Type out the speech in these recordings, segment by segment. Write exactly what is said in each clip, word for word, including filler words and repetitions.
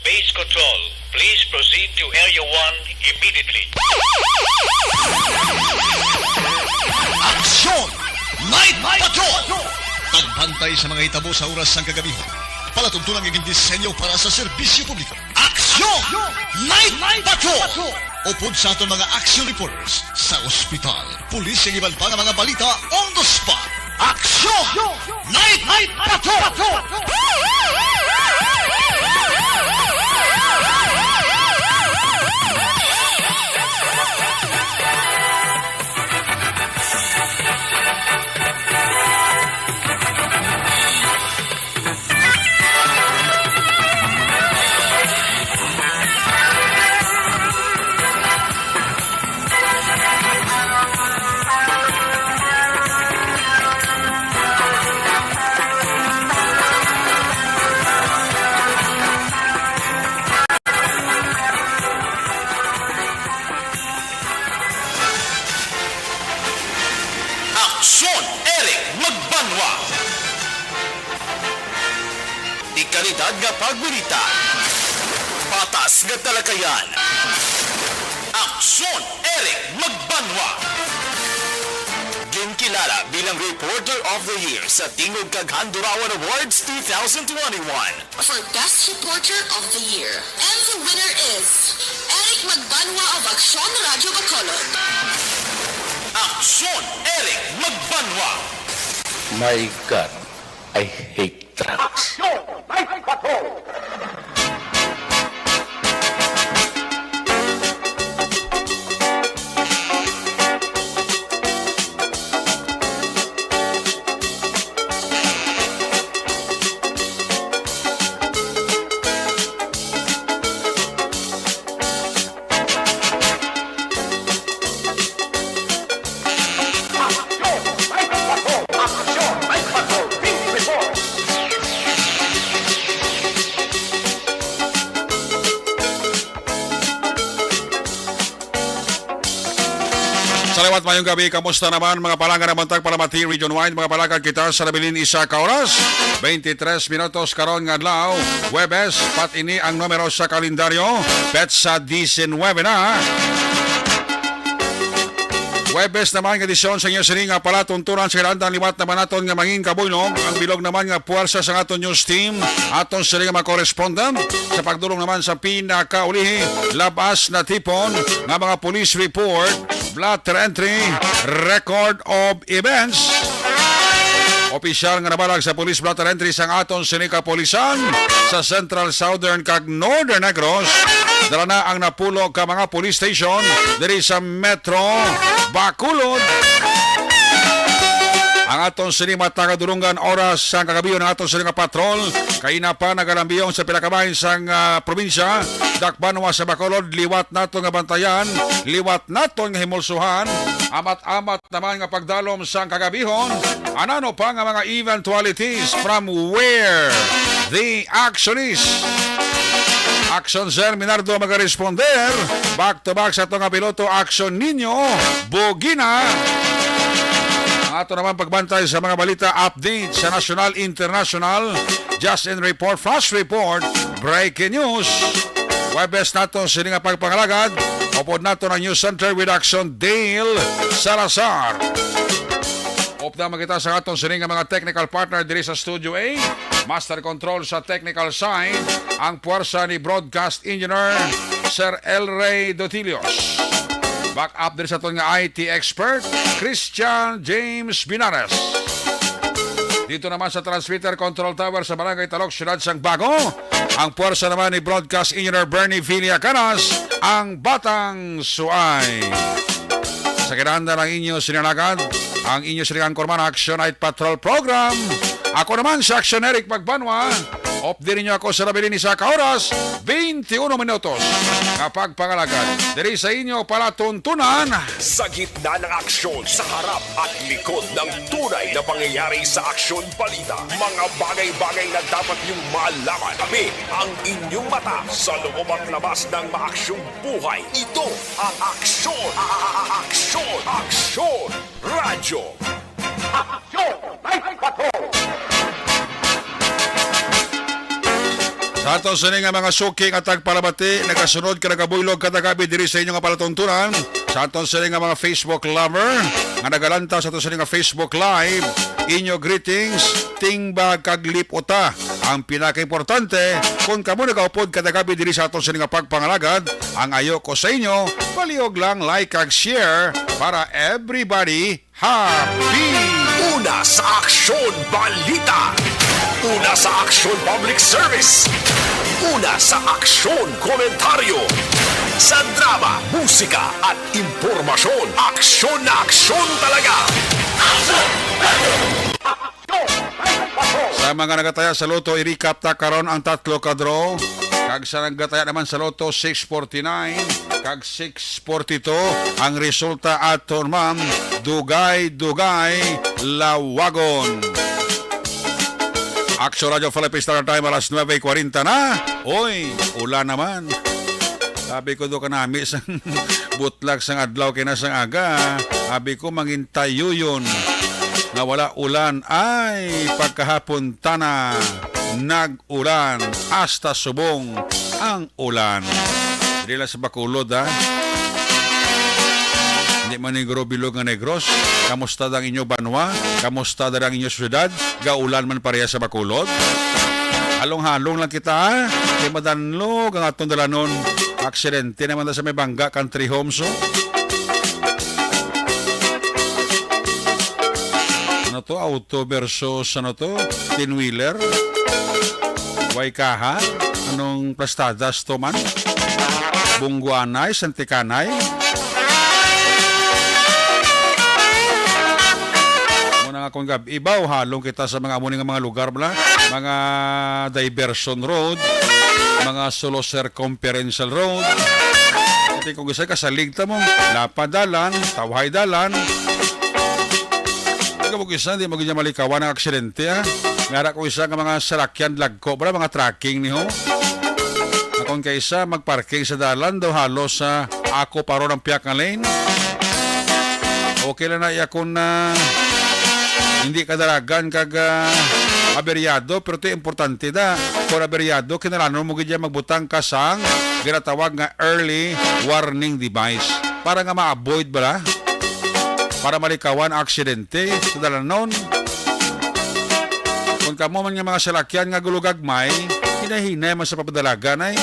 Base Control, please proceed to Area one immediately. Aksyon! Night Patrol! Pagbantay sa mga hitabo sa oras sang kagabi. Palatuntunan nga gindisenyo para sa serbisyo publiko. Aksyon! Night Patrol! Upod sa aton mga action reporters sa ospital, pulis, ug iban pa nga mga balita on the spot. Aksyon! Night Patrol! Aksyon, Eric Magbanwa. Dekalidad nga pagbalita. Patas nga talakayan. Aksyon, Eric Magbanwa. Ginkilala bilang Reporter of the Year sa Tingog kag Handurawan Awards two thousand twenty-one. For Best Reporter of the Year. And the winner is Eric Magbanwa of Aksyon Radyo Bacolod. Aksyon, Eric Magbanwa. My God, I hate drugs. Aksyon! Night Patrol! Sa liwat, mayong gabi. Kamusta naman, mga palangga, nga buntag, Palamati Region Wide? Mga palangga, kita sa nabilin isa ka oras, twenty-three minutos karon nga adlaw, Huwebes, pat ini ang numero sa kalendaryo, petsa diecinuebe na. Huwebes naman nga edisyon sa inyo sini nga palatuntunan sa kinahanglan. Liwat naman naton nga mangin kabuylog ang bilog naman nga puwersa sa aton news team, aton sini nga mga correspondent sa pagdulong naman sa pinakaulihi, labas na tipon nga mga police report, blotter entry, record of events. Opisyal nga nabalag sa police blotter entry sang aton sini kapulisan sa Central, Southern, kag Northern Negros. Dala na ang napulo ka mga police station diri sa Metro Bacolod. Ang aton sini matagadulungan oras sang kagabion ang aton sini nga patrol. Kaina pa nagalambiyong sa pila ka bahin sang, ah, probinsya, dakbanwa sa Bacolod, liwat nato nga bantayan, liwat nato nga himulsuhan, amat-amat naman nga pagdalom sang kagabihon. Anano pa nga mga eventualities from where the action is? Action Sir Minardo magaresponder. Back to back sa ato nga piloto, Action Nino Bugina. Ang ato naman pagbantay sa mga balita, update sa national, international, just in report, flash report, breaking news. Webes nato sini nga pagpangalagad. Upod nato ang News Center with Action Dale Salazar. Upda man kita sa aton sini nga mga technical partner diri sa Studio A. Master Control sa technical side, ang puwersa ni Broadcast Engineer Sir El Rey Dotilios. Back up diri sa aton nga I T expert, Christian James Binares. Dito naman sa transmitter control tower sa Barangay Talok, Siyudad sang Bago, ang puwersa naman ni Broadcast Engineer Bernie Villa Canas, ang Batang Suay. Sa kinahanglan ang inyo sinalagad, ang inyo silingan kurman Action Night Patrol Program. Ako naman si Action Eric Magbanwa. Updi ninyo ako sa nabilin isa ka oras, twenty-uno minutos nga pagpangalagad diri sa inyo palatuntunan. Sa gitna ng aksyon, sa harap at likod ng tunay na pangyayari sa aksyon balita, mga bagay-bagay na dapat niyong malaman. Tabi ang inyong mata sa loob at labas ng maaksyong buhay. Ito ang aksyon, a- a- a- aksyon, aksyon, radyo. Aksyon! Night Patrol! Sa Sa aton sini nga mga suki nga tagpalamati, nagasunod ka nagabuylog ka nagabi diri sa inyo nga palatuntunan. Sa aton sini nga mga Facebook lover, nga nagalantaw sa aton sini nga Facebook Live, inyo greetings, tingbag kag liputa. Ang pinakaimportante, kung kamo nagaupod ka nagabi diri sa aton sini nga pagpangalagad, ang ayo ko sa inyo, palihog lang like kag share para everybody happy! Una sa aksyon, balita. Una sa aksyon, public service. Una sa aksyon, komentaryo. Sa drama, musika, at impormasyon, aksyon na aksyon talaga. Sa mga nagataya sa Lotto, i-recap ta karon ang tatlo ka draw. Kag sa nagataya naman sa Lotto, six forty-nine kag six forty-two ang resulta aton, ma'am. Dugay-dugay lawagon. Action Radio Philippines Standard Time, alas nuebe kwarenta na. Oy, ulan naman. Sabi ko, do kanami sang butlag sang adlaw kay na sang aga. Sabi ko, mangintayuyon nga wala ulan. Ay, pagkahapon tana, nag-ulan. Hasta subong ang ulan. Diri lang sa Bacolod, ha? Hindi man Negro bilog nga Negros. Kamusta ang inyo banwa? Kamusta ang inyo syudad? Gaulan man pareha sa Bacolod? Halong-halong lang kita, ha? Kay madanlog ang atong dalanon. Aksidente naman na sa may bangga, country homes, oh. Ano to? Auto versus, ano to? Ten-wheeler? Way kaha? Anong plastadas to man? Bungguanay, Santikanay? Muna nga kung gab-, ibaw, halong kita sa mga amo ni nga mga lugar bala, mga diversion road, mga solo circumferential road. Ito kung isa kasalig ta mo, lapad dalan, tawhay dalan. Ikaw mo isa, di mo gid malikawan ang aksidente, ha? Ngara ko isa nga mga salakyan lagko, bala, mga trucking ni ho. Akon kay isa, magparking sa dalan daw halos sa ako paro ng piyak nga lane. Okay lang na iya kung, ah, hindi kadalagan kag, ah, aberyado, pero ito importante da. Kung aberyado, kinalanon mo gid yan magbutang ka sang ginatawag nga early warning device para nga ma-avoid bala, para malikawan ang aksidente sa dalanon. Kung kamo man nga mga salakyan nga gulugagmay, hinay-hinay man sa papadalagan ay.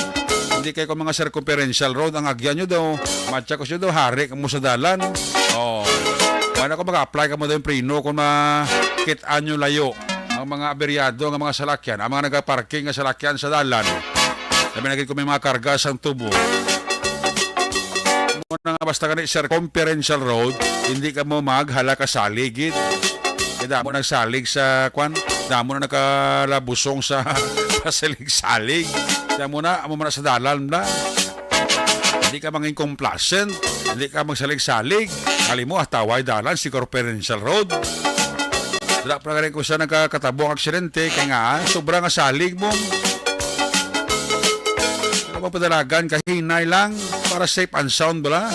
Hindi kay kung mga circumferential road ang agyan nyo daw, matya ko siya daw, hari ka mo sa dalan. Oh. Wala ko mag-apply ka mo daw yung preno kung makit-an nyo layo ang mga aberyado nga mga salakyan, ang mga nagaparking nga salakyan sa dalan. Sabi na gid kung may mga karga sang tubo. Mo na nga basta gani circumferential road, hindi ka mo maghala ka salig gid. Kaya damo nagsalig sa kwan, damo na nakalabusong sa pasalig-salig. Kaya mo na, amo man na sa dalan na. Hindi ka mangin complacent, hindi ka magsalig-salig. Kali mo, ah, taway dalan, circumferential road. Dira pa rin ko sa nagkakatabo ang aksidente, kaya nga, ah, sobra nga salig mo. Ano ba padalagan? Kahinay lang para safe and sound bala.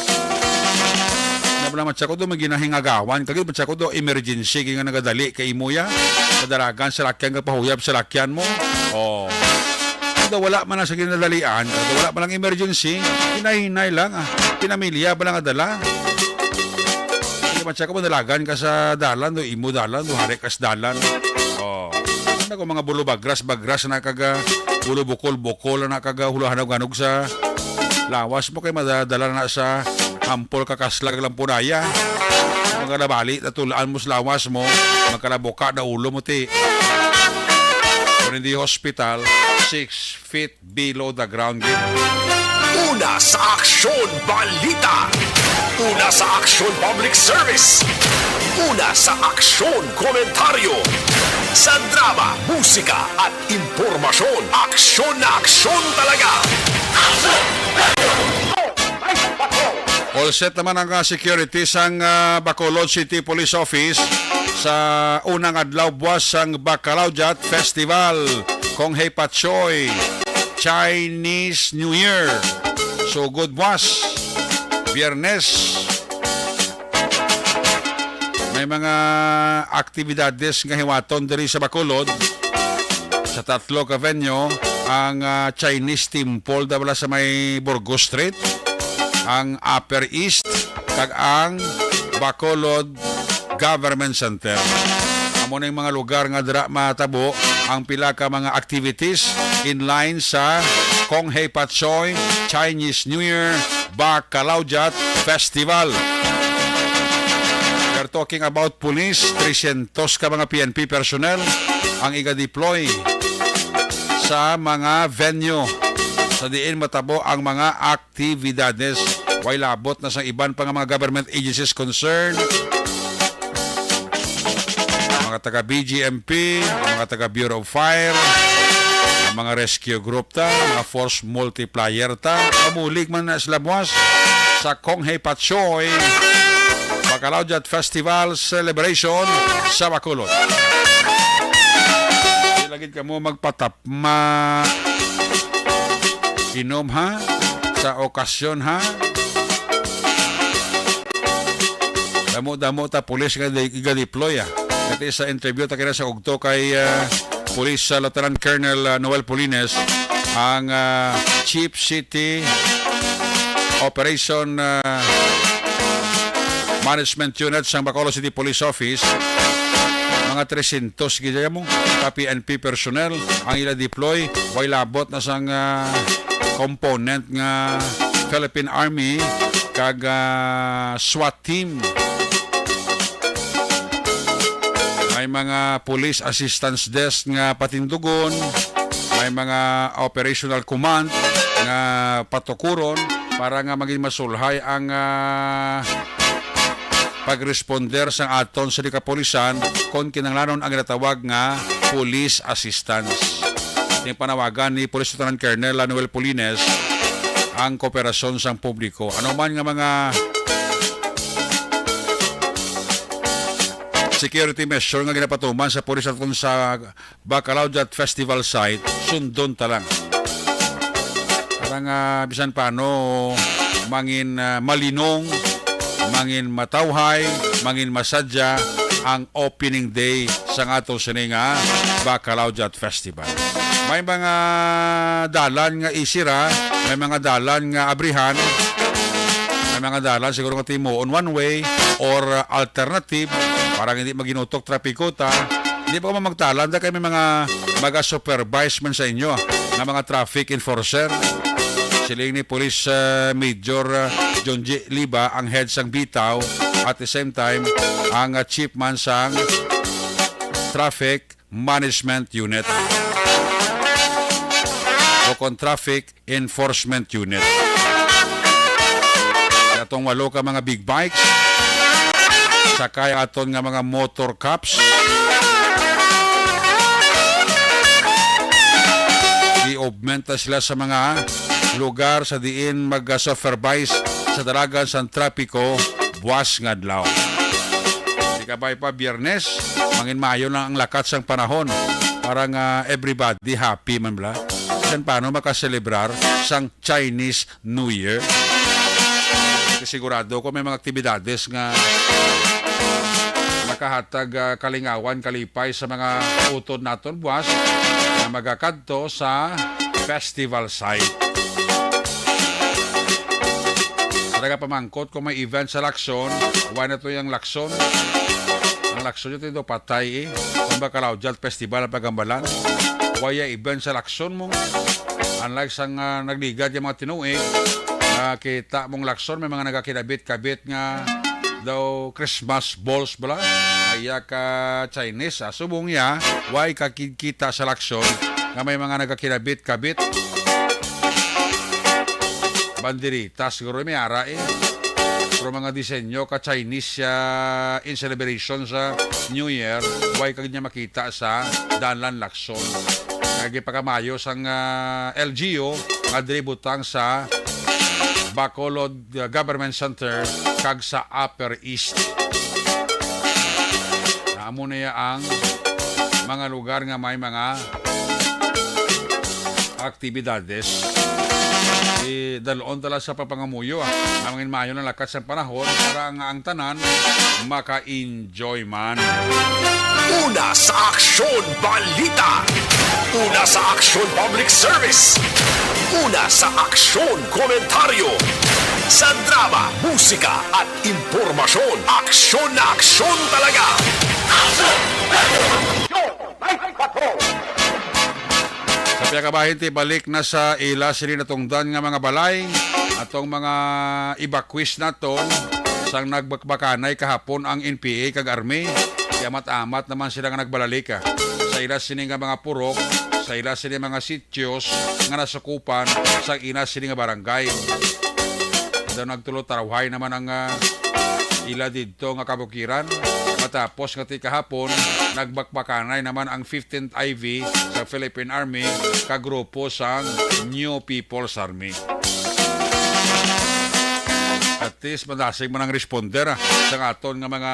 Na bala matsako do, may ginahingagawan. Kagid matsako do, emergency, kaya nga nagadali kay imo ya. Padalagan, salakyan ka, pahuyab, salakyan mo. Oh. Kada wala man na sa ginadalian, kada wala man lang emergency, hinay-hinay lang, ah. Pinamilya bala nga dala. Hindi matsako, padalagan ka sa dalan, do, imo dalan, do, hari ka sa dalan. Oh. Ano ko, mga bulo bagras, bagras na kaga, bulo bukol, bukol na kaga, hulahanog-hanog sa lawas mo kay madadala na sa hampol ka kaslag lang punaya. Mga nabali, natulaan mo sa lawas mo, magkalabuka na ulo mo, ti. Kung hindi hospital, six feet below the ground, gid. Una sa aksyon, balita. Una sa aksyon, public service. Una sa aksyon, komentaryo. Sa drama, musika, at impormasyon. Aksyon na aksyon talaga. All set naman ang, ah, security sang, ah, Bacolod City Police Office sa unang adlaw buwas sang Bacalaoyat Festival, Konghei Pachoy, Chinese New Year. So, good buwas. Biyernes, may mga aktibidades nga hiwaton diri sa Bacolod. Sa tatlo ka venue, ang, ah, Chinese Temple daw wala sa may Burgos Street, ang Upper East, kag ang Bacolod Government Center. Amo na yung mga lugar nga dira matabo ang pila ka mga activities in line sa Kong Hei Pak Choi Chinese New Year Bacalaojat Festival. We are talking about police, trescientos ka mga P N P personnel ang iga-deploy sa mga venue sa diin matabo ang mga aktibidades. Way labot na sa iban pa nga mga government agencies concerned. Mga taga B G M P, mga taga Bureau of Fire, ang mga rescue group ta, mga force multiplier ta, mabulig man na sila buwas sa Kong Hei Pak Choi Bacalaojat Festival Celebration sa Bacolod. Di lagi kamo magpatap ma inom, ha, sa okasyon, ha. Damo-damo ta pulis nga di- iga-deploy, ah. Kati sa interview ta kina sa ugto kay, ah, Police, ah, Lieutenant Colonel, ah, Noel Polines, ang, ah, Chief City Operation, ah, Management Unit sang Bacolod City Police Office. Mga trescientos gid mo ka P N P personnel ang ila deploy. Way labot na sang, ah, component nga Philippine Army kag, ah, SWAT team. May mga police assistance desk nga patindugon, may mga operational command nga patukuron para nga maging masulhay ang, ah, pagresponder sang aton sa kapulisan kon kinahanglanon ang ginatawag nga police assistance. Yung panawagan ni Police Lieutenant Colonel Noel Polines ang kooperasyon sang publiko. Ano man nga mga security measure nga ginapatuman sa pulis aton sa Bacalaojat Festival site, sundon ta lang. Para nga bisan paano mangin, ah, malinong, mangin matawhay, mangin masadya ang opening day sa ato sini nga Bacalaojat Festival. May mga dalan nga isira, may mga dalan nga abrihan, may mga dalan siguro nga timuon one way or alternative para hindi maginutok trapiko ta. Hindi pa ko magtalan da kay may mga maga-supervise man sa inyo nga mga traffic enforcer. Siling ni Police, uh, Major, uh, John G. Liba ang head sang bitaw, at the same time ang, uh, chief man sang traffic management unit o kon traffic enforcement unit. Atong walo ka mga big bikes, sakay aton nga mga motor cops. I-augment na sila sa mga lugar sa diin mag-supervise sa dalagan sang trapiko buwas nga adlaw. Di kabay pa, Biyernes, mangin maayo lang ang lakat sang panahon para nga everybody happy man bala. Bisan paano makaselebrar sang Chinese New Year. Kay sigurado ko may mga aktibidades nga makahatag, ah, kalingawan, kalipay sa mga utod naton buwas nga magakadto sa festival site. Sa nagapamangkot kung may event sa Lacson, wala na to yung Lacson. Ang Lacson yung tindo patay eh. Ang Bacalaojat Festival ang pagambalan. Waya event sa Lacson mo. Unlike sang, ah, nagligad yung mga tinuig, ah, kita mong Lacson, may mga nagakinabit-kabit nga daw Christmas balls bala. Kaya ka Chinese, ah, subong ya, way kakikita sa Lacson nga may mga nagakinabit-kabit. Banderita, siguro may ara eh. Pero mga disenyo ka Chinese siya in celebration sa New Year, way kag niya makita sa dalan Lacson. Kaya gipakamayo sang, ah, L G U nga diri butang sa Bacolod, ah, Government Center kag sa Upper East. Amo na ya ang mga lugar nga may mga aktibidades. Idalon tala sa papangamuyo, ah. Ang mangin maayo na lakat sa panahon para nga ang tanan maka-enjoy man. Una sa Aksyon Balita. Una sa aksyon, public service. Una sa aksyon, komentaryo. Sa drama, musika, at impormasyon, aksyon na aksyon talaga. Aksyon! Aksyon! Night Patrol! Sa piyakabahin, tibalik na sa ila sini natungdan nga mga balay, atong mga evacuees naton, sang nagbakbakanay kahapon ang N P A kag army. Kay amat-amat naman sila nga nagbalalika sa ila sini nga mga purok, sa ila sini mga sitio nga nasukupan sang ila sini nga barangay. Daw nagtulo tarawhay naman ang, ah, ila didto nga kabukiran. Matapos nga ti kahapon, nagbakbakanay naman ang fifteenth I V sa Philippine Army ka grupo sang New People's Army. At least, madasig man ang responder, ah, sa aton nga mga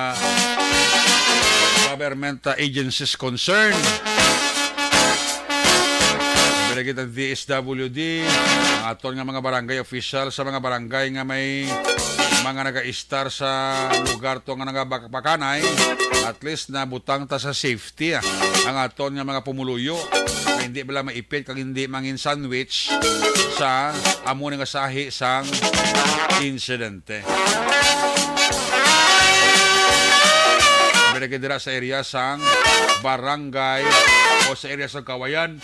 government, ah, agencies concerned. Pila gid ang D S W D, ang aton nga mga barangay official sa mga barangay nga may mga nagaistar sa lugar to nga nagabakbakanay, at least nabutang ta sa safety, ah, ang aton nga mga pumuluyo nga hindi bala maipit kag hindi mangin sandwich sa amo nga sahi sang insidente. Pila gid dira sa area sang barangay o sa area sa Kawayan.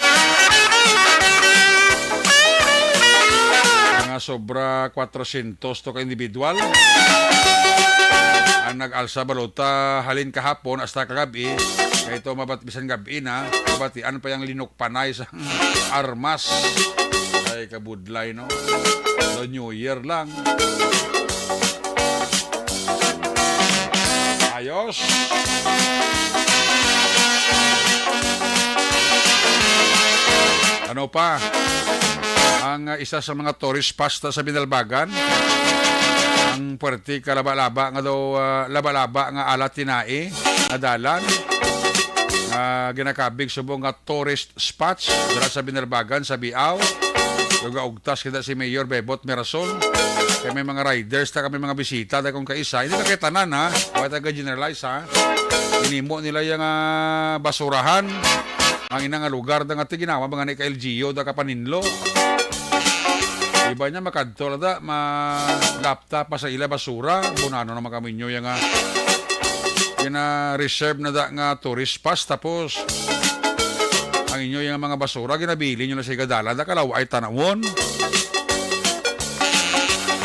Mga sobra kwatrocientos to ka individual ang nag-alsa balota halin kahapon hasta kagab-i. Kay ito mabat-, bisan gab-i na, mabatian pa yang linukpanay sa armas. Ay, kabudlay, no? The New Year lang. Ayos. Ano pa? Ang, uh, isa sa mga tourist spot sa Binalbagan, ang puwerte ka laba-laba nga daw, uh, laba-laba nga alat tinai nga dalan, nga ginakabig subong nga tourist spots dira sa Binalbagan, sa Biao. Lugaugtas kita si Mayor Bebot Mirasol. Kay may mga riders ta, kami mga bisita, da kung kaisa. Hindi na kay tanan, ha? Wa taga generalize, ha? Inimo nila yung, ah, basurahan. Ang ina nga lugar da nga ti ginawa, mga ni ka L G U, da ka paninlo. Iba niya makadto la da, ma-, lapta pa sa ila basura. Bunano naman kami nyo yung, ah, gina-reserve na da nga tourist pass, tapos ang inyo yung mga basura, ginabilin nyo na sa igadalan, da kalaw ay tanawon.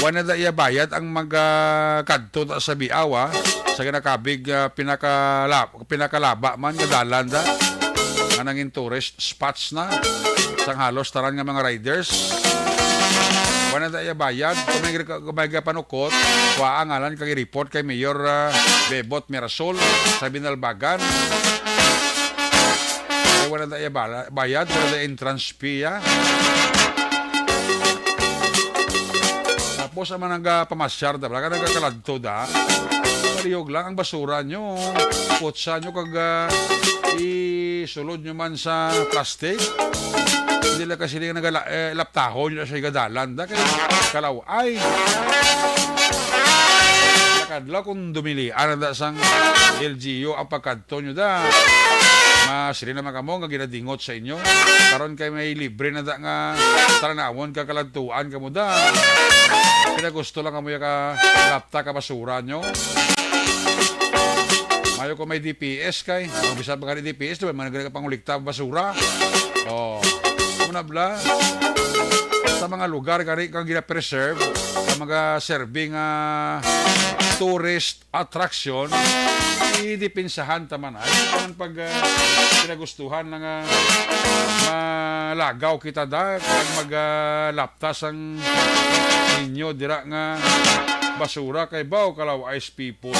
Wala da iya bayad ang magkadto da sa Biawa, sa ginakabig, ah, pinakala-, pinakalaba man nga dalan da, nga nangin tourist spots na sang halos tanan nga mga riders. Wala da iya bayad. Kung may, kung may panukot, wa ang ngalan kag i-report kay Mayor, ah, Bebot Mirasol sa Binalbagan. Kay wala da iya bala-, bayad, wala da entrance fee, ah. Tapos ang mga nagapamasyar da, wala ka nagkakaladto da. Palihog lang ang basura nyo. Putsa nyo kag, ah, isulod nyo man sa plastic. Hindi lang kasi nagala-, eh, laptahon nyo sa igadalan da. Kay kalaw ay. Lakad lang kung dumilian na da sang L G U ang pagkadto nyo da. Mas rin naman kamo nga ginadingot sa inyo. Karon kay may libre na da nga taranawon ka kaladtuan kamo da. Kaya gusto lang kamo ya ka lapta ka basura nyo. Mayo ko may D P S kay. Ang bisa pa ka ni D P S, diba? Mga nagpangulekta basura. Oh. Muna bla. Sa mga lugar gani kang gina-preserve, ang mga serving, ah, tourist attraction, idipinsahan ta man. Ay, ito man pag, ah, pinagustuhan na nga malagaw kita da, pag mag, ah, laptas ang inyo dira nga basura kay baw kalaw ice people.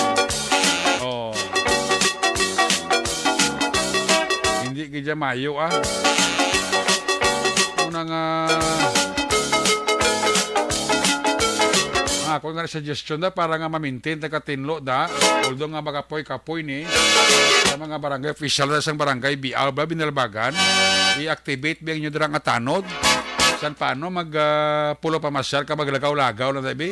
Oh. Hindi gid siya mayo, ah. Una nga, ah, ako nga suggestion da para nga ma-maintain ta katinlo da, although nga makapoy-kapoy ni sa mga barangay official da sang barangay B R ba Binalbagan, i-activate ba inyo dira nga tanod? San paano mag, ah, pulo pamasyal ka maglagaw-lagaw lang, tabi?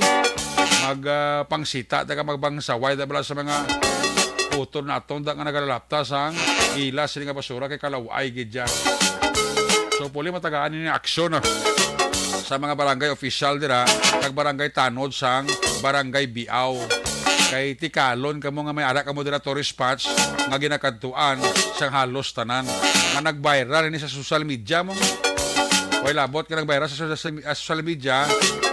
Mag, ah, pangsita ta ka magbangsaway da bala sa mga utod naton da nga nagalalapta sang ila sini nga basura kay kalaway gid dyan. So, puli matagaan ini aksyon, ah, sa mga barangay official dira, kag barangay tanod sang barangay Biao. Kay tikalon kamo nga may ara kamo dira tourist spots nga ginakadtuan sang halos tanan nga nag-viral ini sa social media mo. Way labot nga nag-viral sa social, sa social media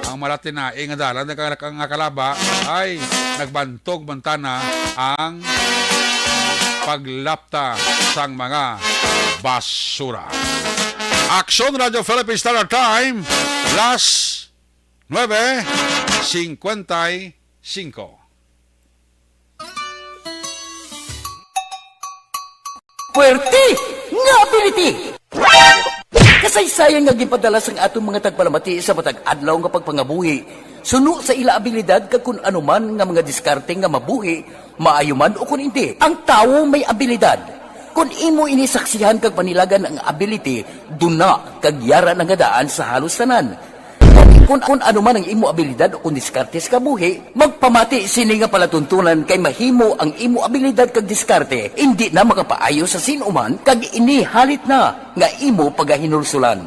ang malatinaing nga dalan nga, nga kalaba ay nagbantog man tana ang paglapta sang mga basura. Aksyon Radio Philippine Standard Time, las nuebe cincuenta y cinco. Puwerte nga ability! Kasaysayan nga ginpadala sang aton mga tagpalamati sa matag adlaw nga pagpangabuhi, suno sa ila abilidad kag kun ano man nga mga diskarte nga mabuhi, maayo man o kun indi. Ang tawo may abilidad. Kon imo ini saksihan kag panilagan ang ability, duna kag yara na nga daan sa halos tanan. Kon, kon ano man ang imo abilidad o kon diskarte sa kabuhi, magpamati sini nga palatuntunan kay mahimo ang imo abilidad kag diskarte indi na makapaayo sa sin-o man kag ini halit na nga imo pagahinulsulan.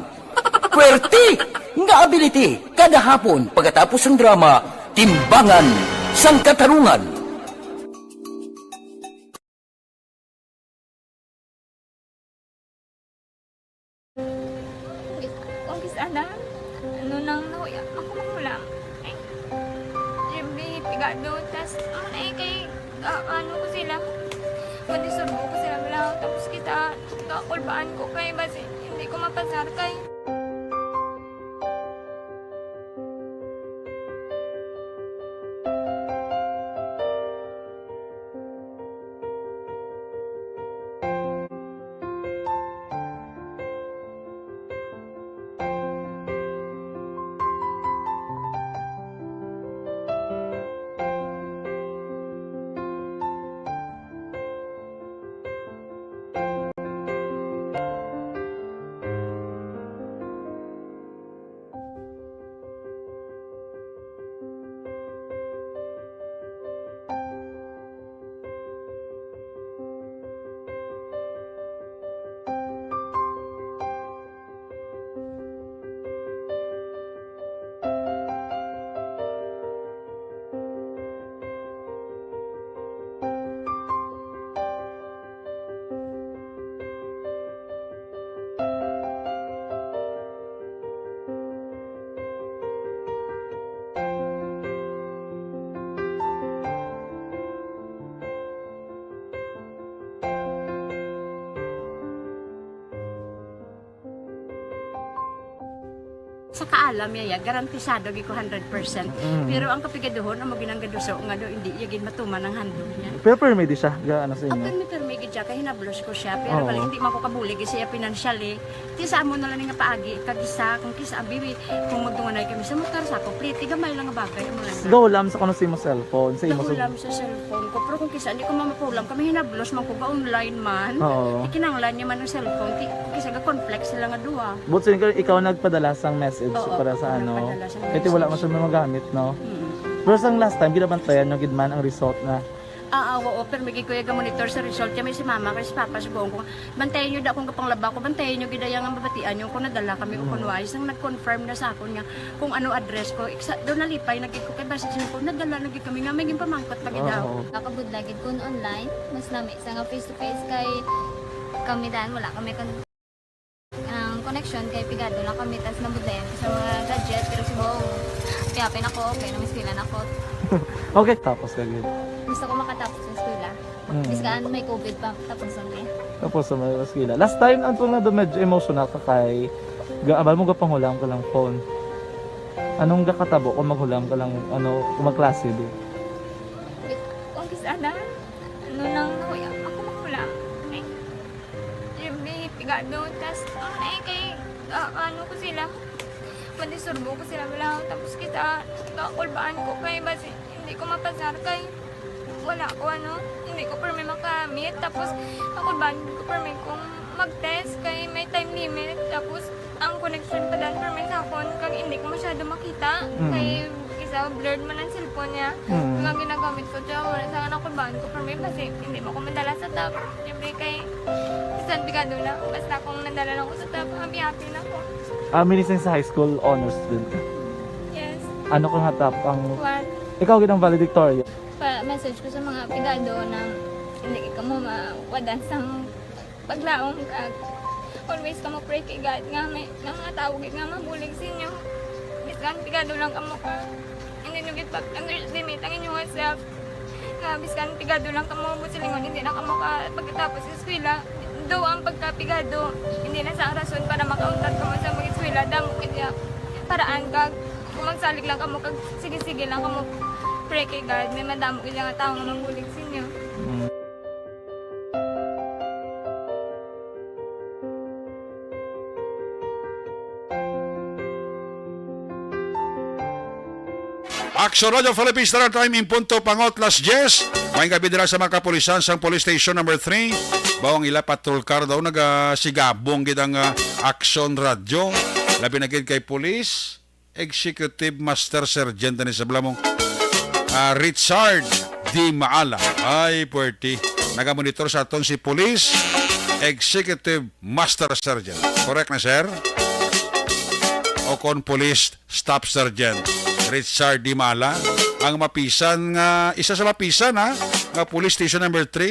Puwerte nga ability! Kada hapon, pagkatapos sang drama, Timbangan sang Katarungan. Kung kis-, kung kis-, ana, ano nang nahuya, ako manghulam. Ay, siyempre, pigado, tas, ano na eh, kay, ah, ano ko sila, madisturbo ko sila, wala, tapos kita, kakulbaan ko kay, basi, hindi ko mapasar kay. Sa kaalam niya, ya, garantisado gid ko hundred percent. Mm. Pero ang kapigaduhon, amo ginang gaduso nga daw hindi iya gid matuman ang handog niya. Pero permi di siya, ga-, ano sa inyo? Permi, permi gid siya, kay hinablos ko siya. Pero Oo. Bali, hindi man ko kabulig siya financially. Ti sa amo na lang nga paagi, kag isa, kung kisa, abi, kung magdunganay kami sa motor, sa ako, pliti, gamay lang nga bagay, amo lang. Gahulam sa kuno sa imo cellphone, sa imo Gahulam sa cellphone ko, pero kung kisa, hindi ko mamapulam, kami hinablos man ko, ga-online man. Oo. Ikinanglan niya man ang cellphone, ti, kung kisa, ga-conflict sila nga duha. But so, ikaw, ikaw nagpadala sang message Oo, para sa ako ano? Nagpadala sang Kaya ti wala message. Man siya magamit, no? Mm. Pero sang last time, ginabantayan nyo gid man ang result na Ah, ah, oo, pero may gid ko iya ga-monitor sa result. Kaya may si mama, kay si papa, sugoon ko, bantayan nyo da kung kapanglaba ko, bantayan nyo gid ang mabatian nyo kung nadala kami o kung Mm. wala. Isang nag-confirm na sa akon nga kung ano address ko. Iksa, doon nalipay na gid ko kay basta siya ko, nadala na gid kami nga may ginpamangkot pa gid Oo. Ako budlay gid kun online, mas lami sa nga face to face kay kami dan wala kami kan ang connection kay pigado lang kami tas nabudlayan ko sa mga gadget pero subong kaya pin ako okay na eskwela na ko. Okay, tapos ka gid. Gusto ko makatapos sa eskwela. Mm. Biskan may covid pa tapos ang eh. Tapos sa mga eskwela. Last time, ang tunga doon medyo emotional ka kay gaabal mo gapanghulam ka lang phone. Anong gakatabo kung maghulam ka lang, ano, kung magklase di? Wait, kung kis-, ana? Ano nang nahuya? Ako maghulam. Ay, siyempre, pigado. Tas, ano na eh, kay, ah, ano ko sila, madisturbo ko sila, wala. Tapos kita, kakulbaan ko kay, basi, hindi ko mapasar kay, wala ko, ano, hindi ko permi makamit. Tapos, kakulbaan ko permi kung mag-test kay may time limit. Tapos, ang connection pa dan permi sa akon, kag hindi ko masyado makita. Mm. Kay, isa, blurred man ang cellphone niya. Mm. Nga ginagamit ko, tsaka wala sa anak ko, baan ko, pero may basi, hindi mo ko madala sa top. Siyempre, kay, San pigado na. Basta kung nadala lang ko sa top, happy-happy na ko. Ah, minising sa high school honors student ka? Yes. Ano ka nga top ang One. Ikaw gid ang valedictorian. Pa-message ko sa mga pigado na hindi kamo mawadan sang paglaom kag always kamo pray kay God nga may nga mga tawo gid nga mabulig sa inyo. Bisan pigado lang kamo ka hindi nyo gid pag-underestimate ang inyong self. Nga biskan pigado lang kamo, buot silingon, hindi na kamo ka pagkatapos sa eskwela. Daw ang pagkapigado, hindi na sa rason para makauntat kamo sa mag-eskwela. Damo kaya paraan kag kung magsalig lang kamo kag sige-sige lang kamo pray kay God, may madamo gid nga tawo nga mabulig sa inyo. Mm. Action Radio Philippines, Standard Time, in punto pangot las diyes. Maayong gabi dira sa mga kapulisan sang Police Station Number Three. Bawang ila patrol car daw, nagasigabong gid ang, ah, Action Radio. Labi na gid kay Police Executive Master Sergeant ni sa Blamong, ah, Richard D. Maala. Ay, puwerte. Nagamonitor sa aton si Police Executive Master Sergeant. Correct na, sir? O kon Police Staff Sergeant Richard Dimala, ang mapisan nga, isa sa mapisan, ha, nga Police Station Number Three.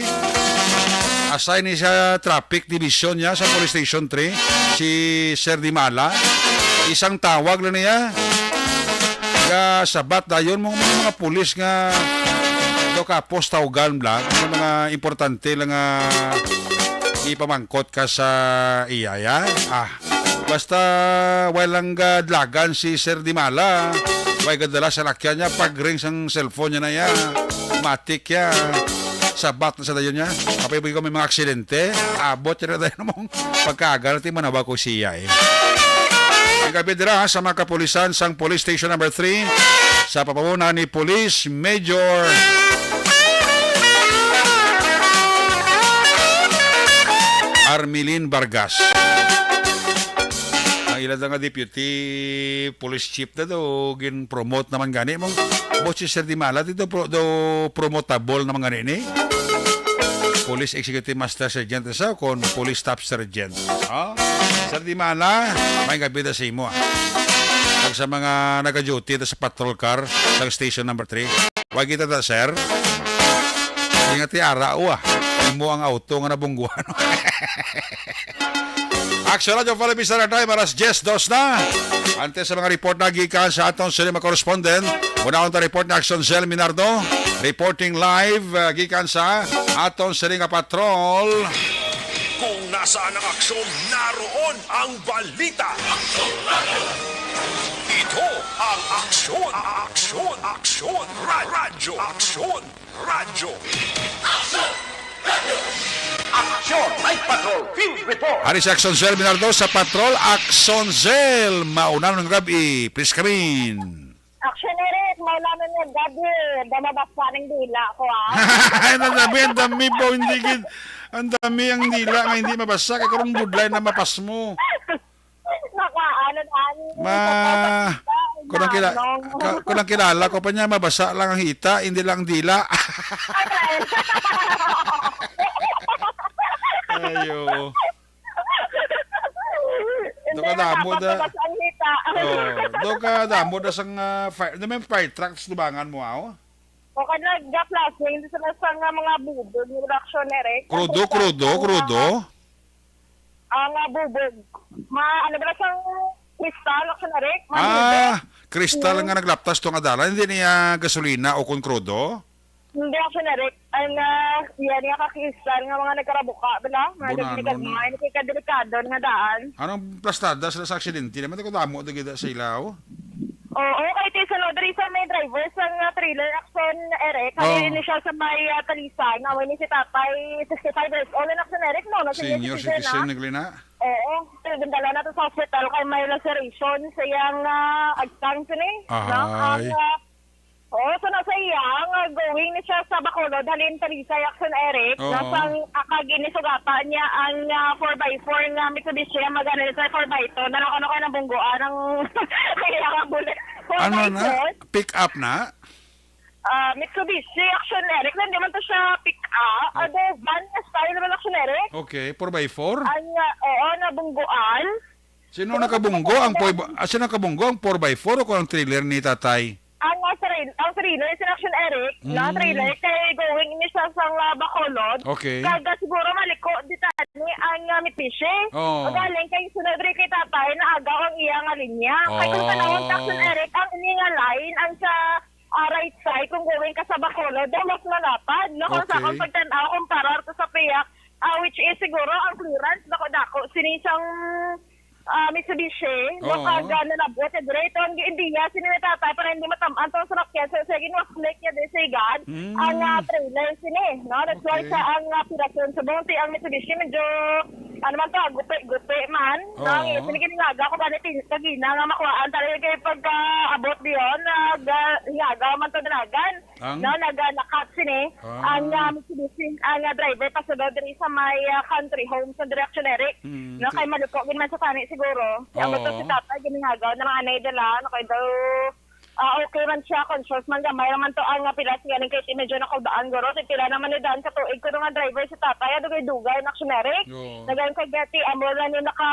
Assign ni sa Traffic Division niya sa Police Station Three, si Sir Dimala. Isang tawag lang niya. Kasabat dayon mo mga, mga pulis nga do kapos tawgan bla, mga importante lang nga ipamangkot ka sa iya, ya. Ah, basta walang gadlagan si Sir Dimala. Way gadala sa lakyan niya, pag-ring sang cellphone niya na ya. Matik ya. Sabat na sa dayon niya. Kapag ko may mga aksidente, abot niya na dayon mong pagkaaga natin manawa ko siya eh. Ang gabi dira sa mga kapulisan sang Police Station Number Three sa pamamuna ni Police Major Armilin Vargas. Ang ila nga deputy police chief na daw, gin-promote naman gani mo. Boss si Sir Dimala, dito pro, daw promotable naman gani ni. Police Executive Master Sergeant sa kon Police Staff Sergeant. Oh? Sir Dimala, may gabi na sa imo, ah. Pag sa mga nag-duty sa patrol car sa station number three, wag kita ta, sir. Ingat ti ara, wa. Imo ang auto nga nabungguan. Action Radio Philippines Standard Time, alas diyes dos na. Antes sa mga report na gikan sa aton sini mga correspondent, una ang report ni Action Zell Minardo, reporting live, uh, gikan sa aton sini nga patrol. Kung nasaan ang aksyon, naroon ang balita. Ito ang Aksyon, Aksyon, Aksyon, Ra-, Radyo Aksyon. Radyo. Action! Night Patrol Field Report! Ari si Action Cell Minardo sa Patrol. Action Cell, mauna ng gabi. Please come in. Action Eric, mauna ng gabi. Damabasa ng dila ko, ah. Ay, ang dami, ang dami po, hindi gid. Ang dami ang dila nga hindi mabasa. Kaya karong budlay na mapas mo. Naka, ano, ano, Ma-, naka-, kung ang kila-, nano. Ka-, kung ang kilala ko pa niya, mabasa lang ang hita, hindi lang ang dila. Ay, ay. Ayo. Hindi, do ka damo da. Mabasa ang hita. Oh, do ka damo da sang, ah, fire, na may fire truck sa tubangan mo, aw? O ka nag-flashing, hindi sila sa nga mga bubog, yung reaction, Eric. Krudo, ang krudo, mga krudo. Ang, ah, bubog. Ma-, ano ba na siyang kristal, Action Eric? Ah, kristal nga naglaptas tong adalan. Hindi niya gasolina o kon krudo? Hindi, Action Eric. Ang, ah, iya niya ka kristal nga mga nagkarabuka, bala? Mga nagkagmay, nagkakadelikado nga daan. Anong plastada sila sa aksidente? Naman ko damo, dagida sa ilaw. Oo, kay ti sunod diri sa may driver sa nga trailer, Action Eric. Kay ini siya sa may, ah, Talisay, nga may ni si tatay, sixty-five years old, and Action Eric, no? Na senior citizen, ah. Senior citizen, naglina. Oo, gindala na to sa hospital kay may laceration sa iyang, ah, agtang sini, no? Ang, ah, oo, so nasa iya nga going ni siya sa Bacolod, halin Talisay, Action Eric. Oo. Nasa, ah, kag ginisugatan niya ang, ah, four by four nga Mitsubishi Yamaha Lancer four by two. Nalako na ko nabungguan ang iya nga bullet. Ano na? Four by four. Pick up na? ah, Mitsubishi Action Eric. Hindi man to siya pick-up. Oh. Ano, van nga style naman Action Eric. Okay, four by four? Ang, ah, oo, nabungguan. Sino nakabunggo? Ang four by, ah, sino nakabunggo? Ang four by four o kung ang trailer ni tatay? Ang, ah, trail-, ang trailer, si Action Eric, na Mm. trailer, kay going ini siya sa, ah, Bacolod. Okay. Kag, ah, siguro maliko, di tani ang, ah, Mitsubishi. Oo. Galing kay sunod rin kay tatay, naagaw ang iya nga linya. Kay kung Oh. tanawon ta, Action Eric, ang ini nga line, ang sa, ah, right side, kung going ka sa Bacolod, daw mas malapad, no? Kung sa Okay. akong pagtan-aw, kumparar to sa piyak, ah, which is siguro ang clearance, dako-dako, sini sang, ah, Mitsubishi, no? Oo. Kag, ah, nalabot sa dire, ito ang giindiya, sini ni tatay, para hindi matamaan tong sasakyan. So, sige, was-, click niya din sa igad, Mm. ang, ah, trailer, sini, no? That's why Okay. sa ang, ah, pirasyon sa bunti, ang Mitsubishi, medyo, ano man to, ah, gupi-gupi man, no? Oo. Ang, sini, ginaga ko, ganit, kagina nga makuhaan, talaga kay pagka-abot diyon, nag, ah, hingaga man to dalagan. Ang? No, nagalakat sini. Ah. Ang, ah, Mitsubishi, ang, ah, driver pasulod diri sa may, ah, country home sa Action Eric. Mm, No, ti- kay maliko gid man sa tani siguro. Kaya Oo. to si tatay, ginihagaw na mga anay dala. Ano kay daw, ah, okay man siya, conscious man, gamay naman to ang, ah, pila siya galing kay medyo nakulbaan guro. Kay pila naman ni daan ka tuig ko nga driver si tatay, ano kay dugay na Action Eric. Oo. Nagayon kay Betty, amo lang yung naka,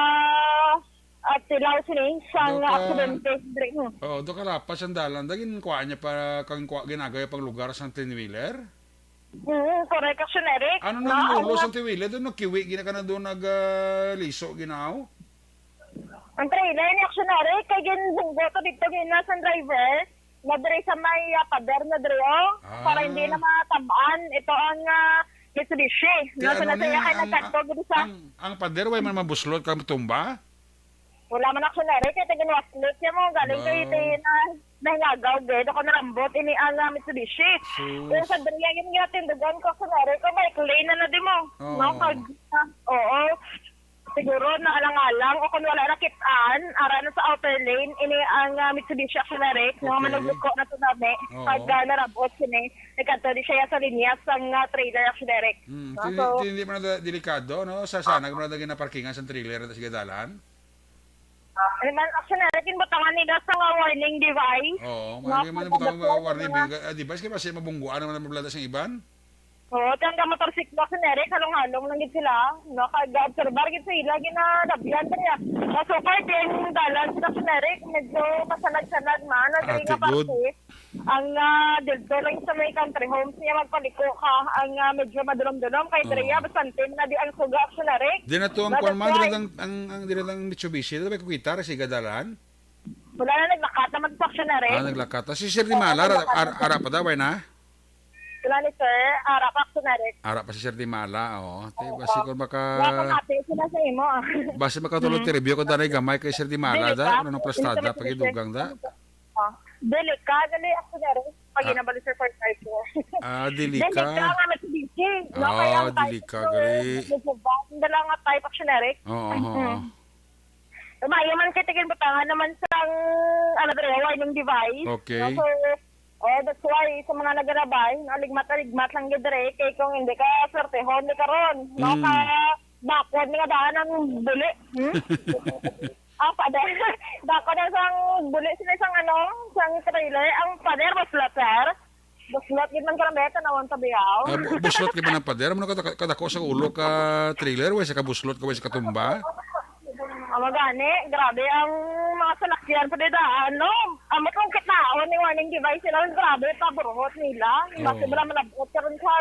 at tilaw sini sang Do ka aksidente, diri, hmm. Oo, do ka lapas ang dalan. Da, ginkuha niya pa, kang kuha, ginagaw pang lugar sang ten-wheeler? Mm, correct, Action Eric. Ano No, nang ulo ano sang ten-wheeler? Doon nagkiwi, gina ka na doon nag, ah, liso, ginaw? Ang trailer ni Action Eric, kay ginbunggo to dito, gina sang driver, na diri sa may, ah, pader na diri, oh. Para hindi Ah. na matabaan ito ang, ah, Mitsubishi. Kaya No, so ano nasa ni, iya kay ang, nagkadto, ang, gid sa ang, ang pader, way man mabuslot kang tumba? Wala man ako nari, kay taga Waslit siya mo. Galing kay Wow. Tina, nahingagaw, gid. Ako narambot, ini ang, ah, Mitsubishi. Sus. Yung sa Dria, yun nga, tindugan ko, ako nari, ko, bike lane na na di mo. Oo. No, pag, ah, oo. Siguro, naalang-alang, o kung wala nakit-an, ara na sa outer lane, ini ang, ah, Mitsubishi Action Eric, no, Okay. manugluko na to nami. Oo. Pag, ah, narabot sini, nagkadto di siya sa linya sang, ah, trailer Action Eric. Mm, No, ti-, so, ti-, hindi man na delikado, no? Sa sana, kung na ginaparkingan sa trailer, tas gadalan? Ano man, Action Eric, yung butangan nila sa mga warning device. Oo, No, may, may pag butangan mga mga warning mga device, ah, device, kaya kasi mabungguan naman ang mablada sa iban. Oo, tiyang motorsiklo, Action Eric, halong-halong lang gid sila. No, kag-obserbar gid sa ila, ginalabyan pa niya. Ah, so far, di ang dalan sila, Action Eric, medyo kasanag-sanag man, na Ah, dali nga tigod. parte. Ang, ah, dito lang sa may country homes niya, magpaliko ka. Ang, ah, medyo madulom-dulom, kay Oo. Drea, bastante na di ang suga, Action Eric. Di na to ang But kwan, that's man, why dira lang ang, ang, dira lang Mitsubishi, dira ba kukita, ra siga dalan? Wala na, naglakat naman sa Action Eric. Ah, naglakat. Ah, si Sir Oo, Dimala, ara, naglakat ar-, na. ara pa daw, ay na? Wala ni Sir, ara pa, Action Eric. Ara pa si Sir Dimala, oo. Te, Oo. basi kung maka- Wala pang update sila sa imo, ah. Basi makatulog Mm. interview ko, danay gamay kay Sir Dimala, Dili da, pa. ano nang plastada, Hindi pa pagidugang, da? Ah, dili ka, dali ako na rin. Pag Ah. inabali, sir, for five years. Ah, dili Dili ka. ka nga Mitsubishi. No, Ah, kaya ang dili ka, type ko, gali. medyo bad. Hindi lang nga type, Action Eric. Oo, oo, Mm. oo. Lumayo man kay tigil butangan naman sa, ano, dere, warning device. Okay. No, so, oh, that's why sa mga nagalabay, no, ligmat-ligmat lang gid dere. Kay kung hindi ka swertehon, di karon, no, Mm. ka bakod nga daan ang buli. Hmm? Ang pader. Dako na sang buli sila sang ano, sang trailer. Ang pader, buslot, sir. Buslot gid man karambeta na wanta biyaw. Ah, bu-, buslot gid man ang pader. Ano ka, kadako sa ulo ka trailer, way sa kabuslot ka, way sa katumba? Ang magani, grabe ang mga salakyan pa dida, ano? Ang matungkit na, oh, ni warning device sila, grabe, paburhot nila. Basta Oo. wala malabot karon sa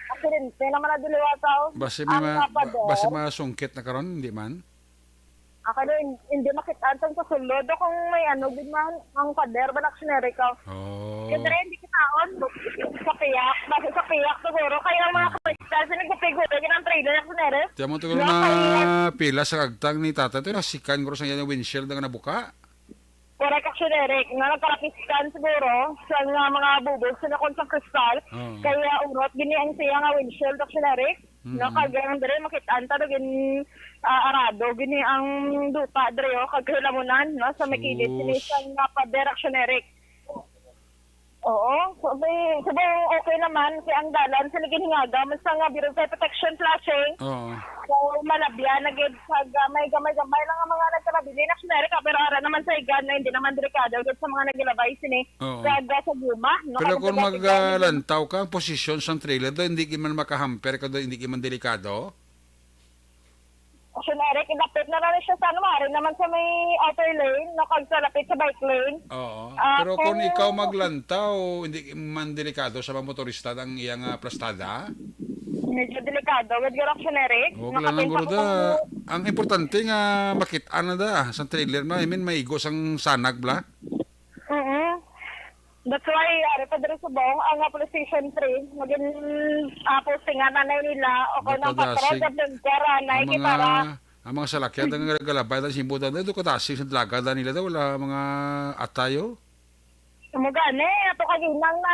aksidente naman na diliwataw. Basi may Ang ma-, mga pader. basi mga sungkit na karon, hindi man? Ako na, hin-, hindi makita ang sa sulod. O kung may ano, din man, ang pader, balak sineri ko. Oh. Kaya rin, hindi kitaon. Sa piyak, basta sa piyak siguro. Kaya ang mga Hmm. Christian, sinagpapigod, yun ang trailer, sineri. Tiyan mo, siguro Wala na kayo. pila sa kagtang ni tata. Ito, nasikan ko sa iyang windshield nga nabuka. Correct, Action Eric. Nga nagkarapiskan siguro sa nga mga bubog sa nakon sa kristal. Oo. Kaya urot, gini ang siya nga windshield, Action Eric. No, Mm. kag ang dire makit-an ta do gin, ah, arado gini ang duta dire, oh, kag kahilamunan, no, sa may kilid sini Sus. sa nga pader, Action Eric. Oo, so, may, so, okay naman kay ang dalan sa Liginhingaga, mas nga biro sa protection flashing. Oo. So, malabyan na gid sa gamay-gamay-gamay lang ang mga nagkalabili na sinere ka, pero ara naman sa igad na hindi naman delikado gid sa mga naglabay sini Oo. Gaga sa guma. No? Pero Kasi kung sa igad, maglantaw ka, ang posisyon sang trailer do, hindi gid man makahamper ka do, hindi gid man delikado. Action Eric, ilapit na lang siya sa ano, maaari naman sa may outer lane, no, kag sa lapit sa bike lane. Oo. Ah, Pero kung kung ikaw maglantaw, hindi man delikado sa mga motorista ang iyang, ah, plastada? Medyo delikado. With your Action Eric, Okay lang, nakapinsa ko Gurda. kung Ang importante nga makit-an na da sa trailer na. I mean, maigo sang sanag bla. Mm. That's why, ari pa diri subong ang, ah, Police Station three, magin, ah, postingan na nila o kung ang Dapat patrol dasig. Sa Blanquera na Ang mga, para ang mga salakyan, ang galabay, ang simbutan, ito kadasig sa dalaga, da nila, da, wala mga atayo. Mo gani, ato kaginang na,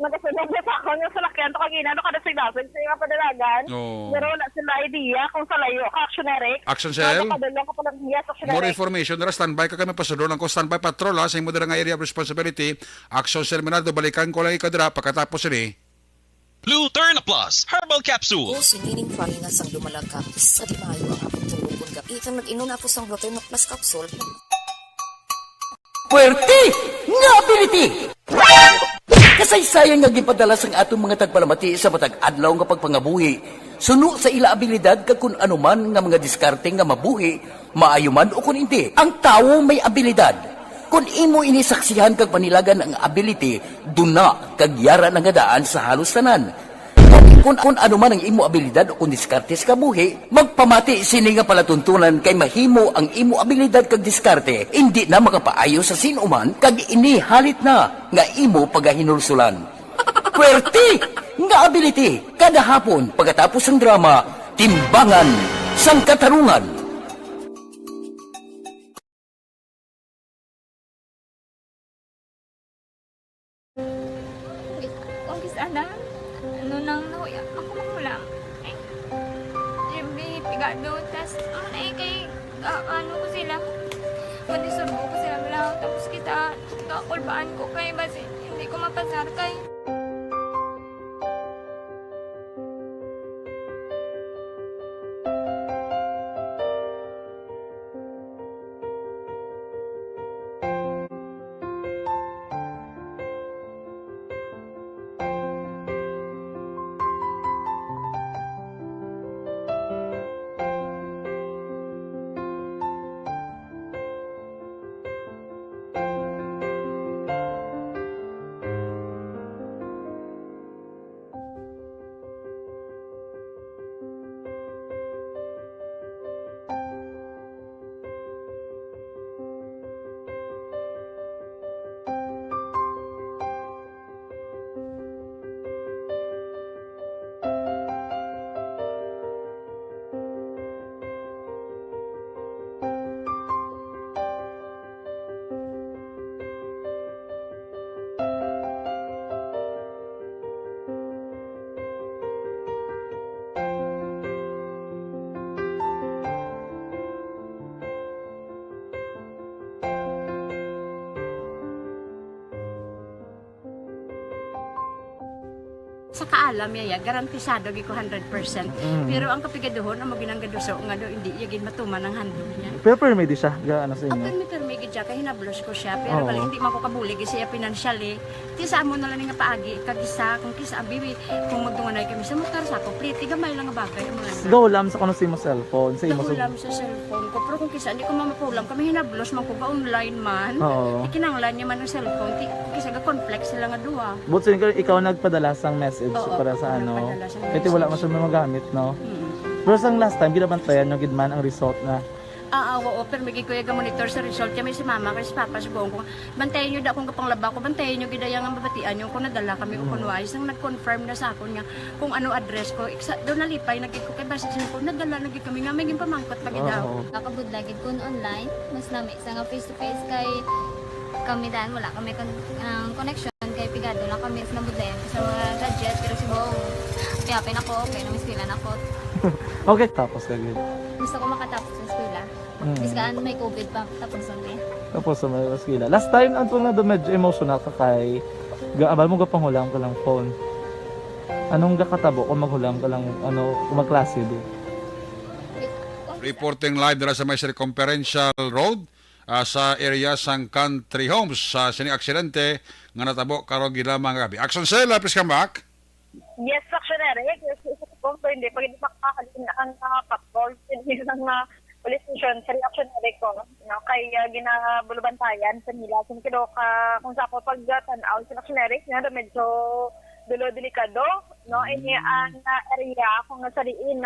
nagasunod na sa akon yung salakyan, to kaginang, no, kadasig-dasig sa mga padalagan. Oo. Pero wala sila idea kung sa layo ka, Action Eric. Action Cell? Ano, padulong ka pa lang, yes, Action More Eric. Information, dara, standby ka, kami pasulod lang ko, standby patrol, ha, sa imo dira nga area of responsibility. Action Cell Minaldo, balikan ko lang ikaw dira pagkatapos ini. Blue Turn Plus Herbal Capsule. Ako si Nining Farina sang Dumalag Capiz. Sa di maayo ang akong tuo kon gabi, kag nag-inom na ako sang Blue Turn Plus Capsule. Puwerte nga ability! Kasaysayan nga ginpadala sang atong mga tagpalamati sa matag adlaw nga pagpangabuhi, suno sa ila abilidad kag kun ano man nga mga diskarte nga mabuhi, maayo man ukon indi. Ang tawo may abilidad. Kon imo ini saksihan kag panilagan ang ability, duna kag yara na nga daan sa halos tanan. Kon, kon ano man ang imo abilidad o kon diskarte sa kabuhi, magpamati sini nga palatuntunan kay mahimo ang imo abilidad kag diskarte indi na makapaayo sa sin-o man kag ini halit na nga imo pagahinulsulan. Puwerte nga ability kada hapon pagkatapos sang drama, Timbangan sang Katarungan. Kung kis-, kung kis-, ana, ano nang nahuya, ako mahulam. Ay, Jimmy, pigado, tas, ano na eh, kay, ah, ano ko sila, kung isurbo ko sila, wala, tapos kita, kakulbaan ko, kay basi, hindi ko mapasar, kay Sa kaalam niya, ya, garantisado gid ko hundred percent. Mm. Pero ang kapigaduhon, amo ginang gaduso nga do, hindi iya gid matuman ang handog niya. Pero permi di siya, ga, ano sa inyo? Permi, permi gid siya, kay hinablos ko siya. Pero Oo. Bali, hindi man ko kabulig siya financially. Ti sa amo na lang nga paagi, kag isa, kung kisa, abi, kung magdunganay kami sa motor, sa ako, pliti, gamay lang nga bagay, amo lang. Gahulam sa kuno sa imo cellphone, sa imo sa Gahulam sa cellphone ko. Pero kung kisa, hindi ko mamapulam, kami hinablos man ko ga online man. Oo. Ikinanglan niya man ang cellphone, ti, kisa ga-conflict sila nga duha. But sin-, ikaw nagpadala sang message Oo, para sa ako ano? Nagpadala sang Kaya ti wala message. Man siya magamit, no? Mm. Pero sang last time, ginabantayan nyo gid man ang result na. Ah, ah, oo, pero may gid ko yung monitor sa result. Kami si mama, kay si papa, si Bongo. Bantayan nyo da kung kapanglaba ko, bantayan nyo gid yung mabatian nyo kung nadala kami o Mm. kung wais. Nang nag-confirm na sa akon nga kung ano address ko, iksa, doon nalipay na gid ko kay basta siya ko, nadala na gid kami nga may ginpamangkot pa gid daw. Oo. Nakabudlay gid kun online, mas nami sa nga face to face kay kami dan wala kami kon-, ang connection kay pigado lang kami sa nabudlayan ko sa mga gadget, pero si Bong, kaya pin ako, okay, namiskwela na ako. Okay, tapos ka gid. Gusto ko makatapos sa eskwela. Mm. Bis kaan may covid pa, tapos ang eh. Tapos sa mga eskwela. Last time, ang tunga doon, medyo emotional ka kay Ga-, abal mo, gapanghulam ka lang phone. Anong gakatabo kung maghulam ka lang, ano, kung magklase, di? Reporting live dira sa may Circumferential Road, ah, sa area sang Country Homes sa sini aksidente nga natabo karong gidama nga gabi. Action Cell, please come back. Yes, Action Eric. Yes, yes, yes, kung hindi pa gid makahalin ang, ah, patrol sa ilang, ah, police station sa Action Eric ko, no? Kay, ah, ginabulubantayan sa nila. Kung kilo ka, kung sa ako pagtanaw sa Action Eric, nga medyo dulo delikado, no? Ini ang, ah, area kung sa diin